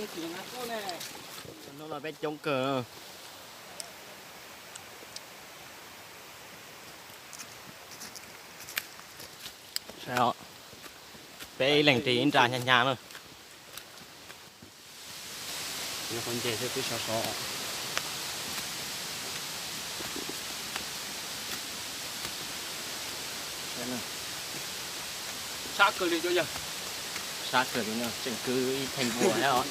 Hnub no peb coob kawg. Peb ib leeg ris ib nra hnyav hnyav na. Qhov nce thiab twb sov sov. Sab kawg li, sab kawg li no tseem kwv ib theej npua thiab os.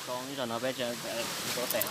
Zoo ib zaug no peb tuav tes.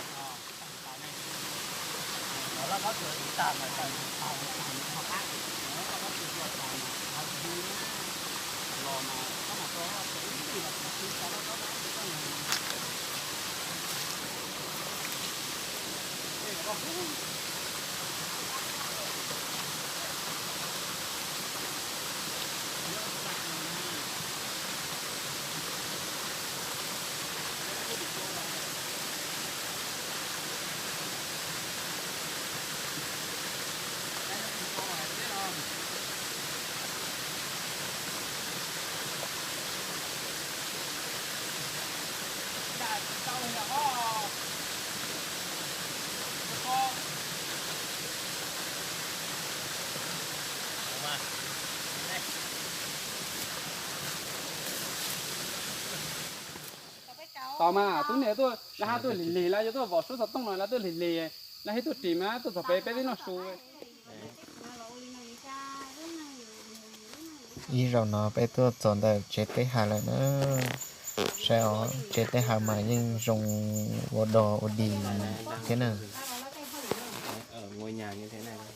Tos mas tub niam tuaj, lawv hab tuaj lig lig, lawv yuav tuaj vom sub xov tooj no, lawv tuaj lig lig, lawv hib tuaj ris mas tuaj txog pem peb twb noj su. Ib zaug no peb tuaj txog ntawm tsev teb hawm lawm na. Saib os, tsev teb hawm mas yeej zoo ua dog ua dig thiab na.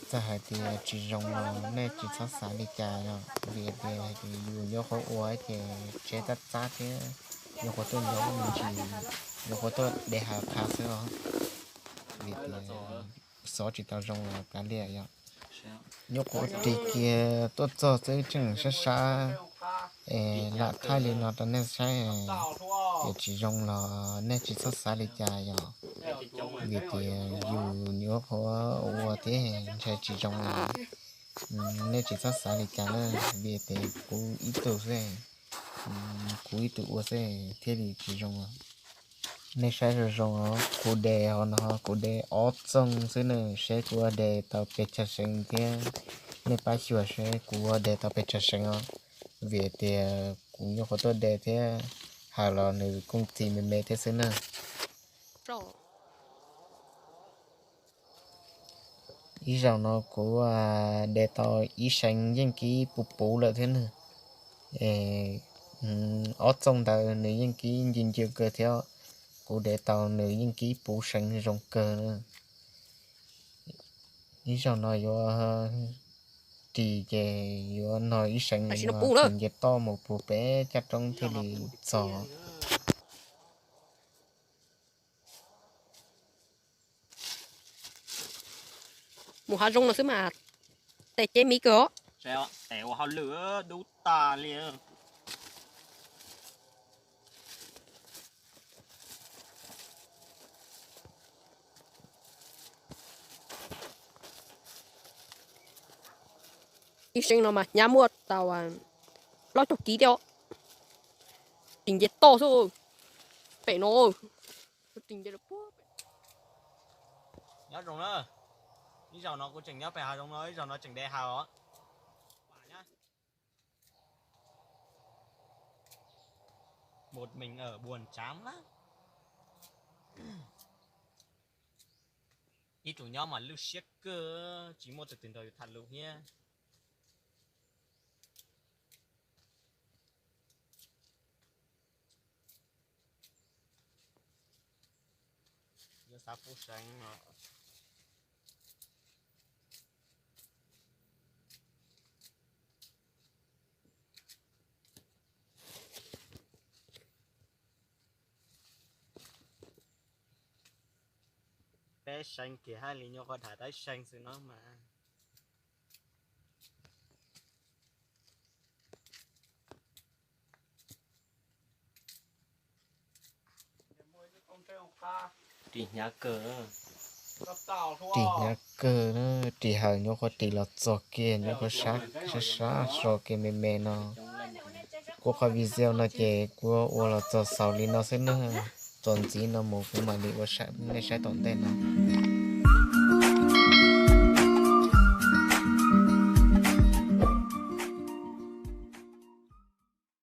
Txawm hais tias tsis zoo los nej tsis txhob xav li cas yom, vim tias hais tias yus nyuaj qhuav ua ces tsev tab txab thiab, nyuaj qhuav tuaj nyob me ntsis, nyuaj qhuav tuaj de hawm qha xwb os. Vim tias xov tsis tau zoo los kav liam yom. Nyuaj qhuav ris kiag tuaj txog xwb tseem sab sab, es lam thaij li no rau nej saib, tias tsis zoo los nej tsis txhob xav li cas yom. Vim tias yus nyuaj qhuav ua thiab ntshai tsis zoo los nej tsis txhob xav li cas na, vim tias kuv ib tug xwb, kuv ib tug ua xwb thiaj li tsis zoo. Nej saib zoo zoo os, kuv de hauv no kuv de ob txoog xwb na, seb kuv ua de tau pes tsawg seev thiab. Nej pab xyuas seb kuv ua de tau pes tsawg seev os, vim tias kuv nyuaj qhuav tuaj de thiab, hawm los nws kooj txiv me me thiab xwb na. Ib zaug no kuv de tau ib seev yeej kib puv puv lawm thiab na. Ob txoog ntawd nws yeej kib ncw ncw kawg thiab, kuv de tau nws yeej kib puv seev zoo kawg na. Ib zaug no yuav ris ces yuav nog ib seev, ris nce toj mus puag pem caj roob thiaj li txog. Mus hav zoov no xwb mas tes cev miv kawg os. Tes ua hauj lwm dub tas li. Ib seev no mas hnyav muaj tau plaub caug kib thiab. Ris nce toj xwb. Pem no ris nce. Nyob zoo na, ib zaug no kuv tseem nyob pem hav zoov no, ib zaug no tseem de hav os. Một mình ở buồn chán lắm. Ib tug nyob mas lwj siab kawg, tsis muaj tus twg nrog yus tham lus thiab. Yuav xav pub seev no. Peb seev kiag hab li nyuaj qhuav tham tab seev xwb no mas. Ris hnyav kawg, ris hnyav kawg na, ris hawm nyuaj qhuav ris los txog kiag, nyuaj qhuav sab sab sab so kiag me me no. Kuv qhov video no ces kuv ua los txog xaus li no xwb na, txuas ntxiv no mus kuv mam li ua nej saib tom ntej no.